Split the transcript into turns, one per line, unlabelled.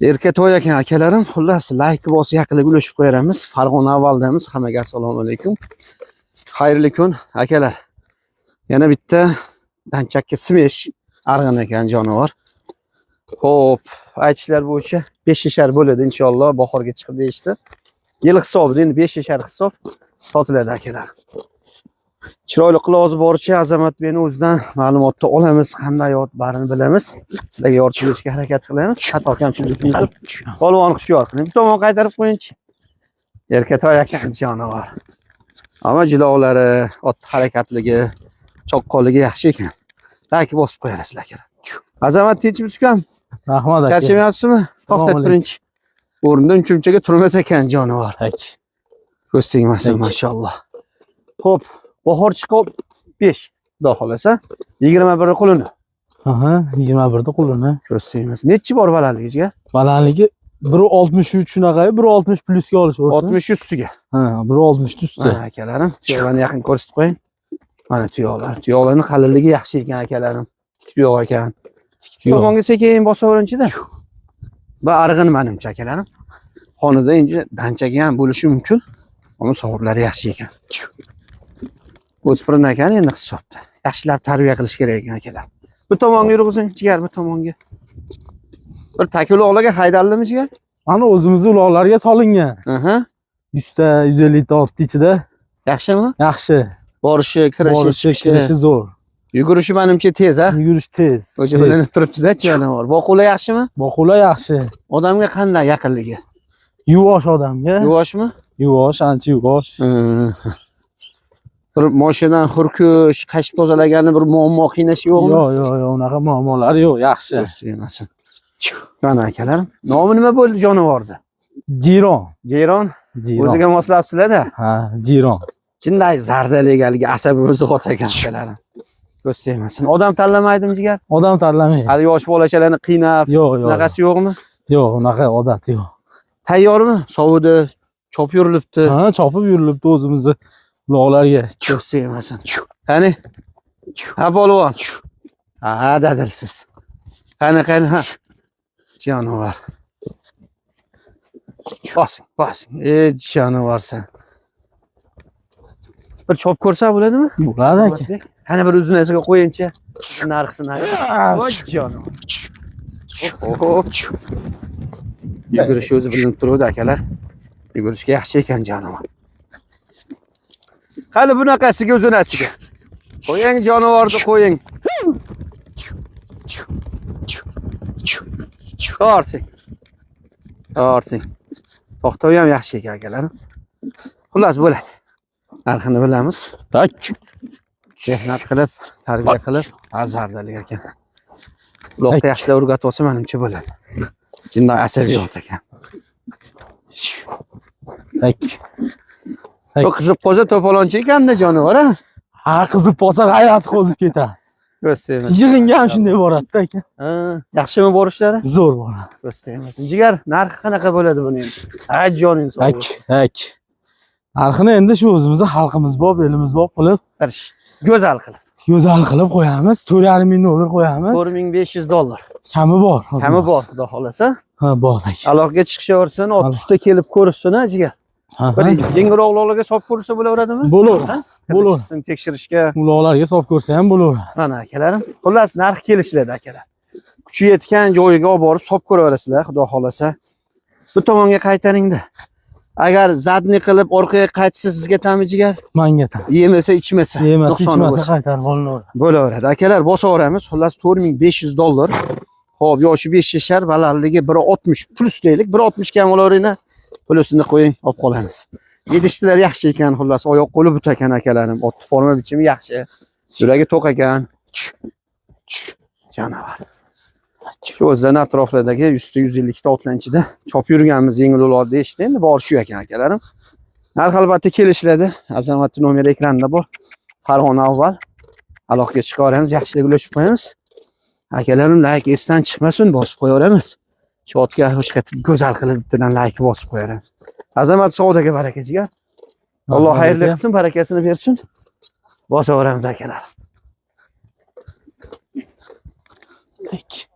Erka to'y ekan akalarim. Xullas, like bosib yaqinlik ulashib qo'yamiz. Farg'ona avvaldamiz. Hammaga assalomu alaykum. Xayrli kun akalar. Yana bitta danchakka smesh arg'in ekan jonivor. Xo'p, aytishlar bo'yicha 5 yashar bo'ladi inshaalloh, bahorga chiqib deyishdi. Yil hisobida endi 5 yashar hisob sotiladi akalar. Chiroyli qilozi boricha Azamat beni o'zidan ma'lumotni olamiz, qanday ot barini bilamiz. Sizlarga yoritib berishga harakat qilamiz. Xato kamchilikni yutib, polvon hushyor qiling. Bir tomon qaytarib qo'yingchi. Erkatoy ekan jonivor. Ammo jilovlari, ot harakatligi, choqqonligi yaxshi ekan. Like bosib qo'yasizlar akalar. Azamat, tinchmisiz ukam?
Rahmat aka.
Charchamayapsizmi? To'xtat
alaykum.
birinchi. O'rnidan chumchaga turmas ekan jonivor.
Tak.
Ko'z tegmasin,
Peki.
mashalloh. Xo'p, bahor chiqib 5, xudo xolasa 21 qulini.
Aha, 21 da qulini.
Ko'z tegmasin. Nechi bor balandligi jigar?
Balandligi 1.63 shunaqa, 1.60 plyusga olish o'rsin.
60 ustiga.
Ha, 1.60 usti.
Mana akalarim, tuyoqlarni yaqin ko'rsatib qo'ying. Mana tuyoqlar. Tuyoqlarning qalinligi yaxshi ekan akalarim. Tik tuyoq ekan.
Tik tuyoq.
Tomonga sekin bosaveringchida. Bu arg'in manimcha akalarim. Xonada endi danchaga ham bo'lishi mumkin. Ammo sovurlari yaxshi ekan. O'spirin ekan endi hisobda. Yaxshilab tarbiya qilish kerak ekan akalar. Bu tomonga yurg'izing, jigar, bu tomonga. Bir takuloqlarga haydaldimi jigar?
Mana o'zimizni uloqlarga solingan.
Aha.
100 ta, 150 ta otni ichida.
Yaxshimi?
Yaxshi.
Borishi, kirishi,
Borishi,
chiqishi,
kirishi zo'r.
Yugurishi manimcha tez, ha?
Yugurish tez.
O'sha
Tez.
bilinib turibdi-da jonivor. Boquvlar yaxshimi?
Boquvlar yaxshi.
Odamga qanday yaqinligi?
Yuvosh odamga.
Yuvoshmi?
Yuvosh, ancha yuvosh.
Bir moshinan hurkish, qashib tozalagani bir muammo qiynashi yo'qmi?
Yo'q, yo'q, yo'q, unaqa muammolar yo'q, yaxshi.
Ko'z tegmasin. Mana akalarim. Nomi nima bo'ldi jonivorni?
Jiron.
Jayron.
Jiron.
O'ziga moslabsizlar-da.
Ha, jiron.
Jinday zardalik haligi asabi o'zi qot ekan akalarim. Ko'z tegmasin. Odam tanlamaydimi jigar?
Odam tanlamaydi.
Hali yosh bolachalarni qiynab,
Yo'q, yo'q.
unaqasi yo'qmi?
Yo'q, unaqa odat yo'q.
Tayyormi? Sovudi, chop yurilibdi.
Ha, chopib yurilibdi o'zimizni uloqlarga.
Ko'z tegmasin. Qani? Ha, polvon. Ha, dadilsiz. Qani, qani, ha. Jonivor. Bosing, bosing. Ey, jonivorsan. Bir chop ko'rsa bo'ladimi?
Bo'ladi aka.
Qani bir uzunasiga qo'yingchi. Narxini. Voy jonivor. Oho. Yugurishi o'zi bilinib turuvdi akalar. Yugurishga yaxshi ekan jonivor. Qani bunaqasiga uzunasiga. Qo'ying jonivorni, qo'ying. Torting. Torting. To'xtovi ham yaxshi ekan akalar. Xullas bo'ladi. Narxini bilamiz.
Tak.
Mehnat qilib, tarbiya qilib, azardalik ekan. Uloqqa yaxshilab o'rgatib olsa manimcha bo'ladi. Jinday asabiy ot ekan.
Tak.
Bu qizib qolsa to'polonchi ekanda jonivor, ha?
Ha, qizib qolsa g'ayrat qo'zib ketadi.
Ko'z tegmasin.
Yig'inga ham shunday boradi-da aka.
Ha, yaxshimi borishlari?
Zo'r boradi.
Ko'z tegmasin. Jigar, narxi qanaqa bo'ladi buni endi? Ha, joning sog'
Tak,
bo'lsin.
tak. Narxini endi shu o'zimizni xalqimiz bop, elimiz bop qilib,
Bir go'zal qilib.
go'zal qilib qo'yamiz. 4,5 ming dollar qo'yamiz.
4500 dollar.
Kami bor.
Kami bor, xudo xolasa.
Ha, bor aka.
Aloqaga chiqishaversin, ot ustida kelib ko'rishsin, ha, jigar.
Ha,
Bir
ha.
yengilroq uloqlarga solib ko'rsa bo'laveradimi?
Bo'laveradi.
Ha?
Bo'laveradi.
Chiqsin tekshirishga.
Uloqlarga solib ko'rsa ham bo'laveradi.
Mana akalarim. Xullas, narx kelishiladi akalar. Kuchi yetgan joyiga olib borib solib ko'raverasizlar, xudo xolasa. Bu tomonga qaytaringda. Agar задний qilib orqaga qaytsa sizga tami jigar,
Manga tam.
yemasa, ichmasa,
Yemasa,
nuqsoni
ichmasa
bo'lsa.
qaytarib olinaveradi.
Bo'laveradi. Akalar, bosaveramiz. Xullas 4500 dollar. Xo'p, yoshi 5 yashar, balandligi 1.60 plus deylik. 1.60 kam olaveringlar. Plusini qo'ying, olib qolamiz. Yetishtilar yaxshi ekan, xullas oyoq qo'li but ekan akalarim. Ot forma bichimi yaxshi. Yuragi to'q ekan. Jonivor. Shu o'zidan atroflardagi 100 ta 150 ta otlar ichida chopib yurganmiz yengil uloq deyishdi. Endi bor shu ekan akalarim. Narx albatta kelishiladi. Azamatning nomeri ekranda bor. Farg'ona avval. Aloqaga chiqaveramiz, yaxshilik ulashib qo'yamiz. Akalarim, like esdan chiqmasin, bosib qo'yaveramiz. Shu otga xushqatib go'zal qilib bittadan like bosib qo'yaveramiz. Azamat, savdoga baraka jigar. Alloh xayrli qilsin, barakasini bersin. Bosaveramiz akalar.
Tak.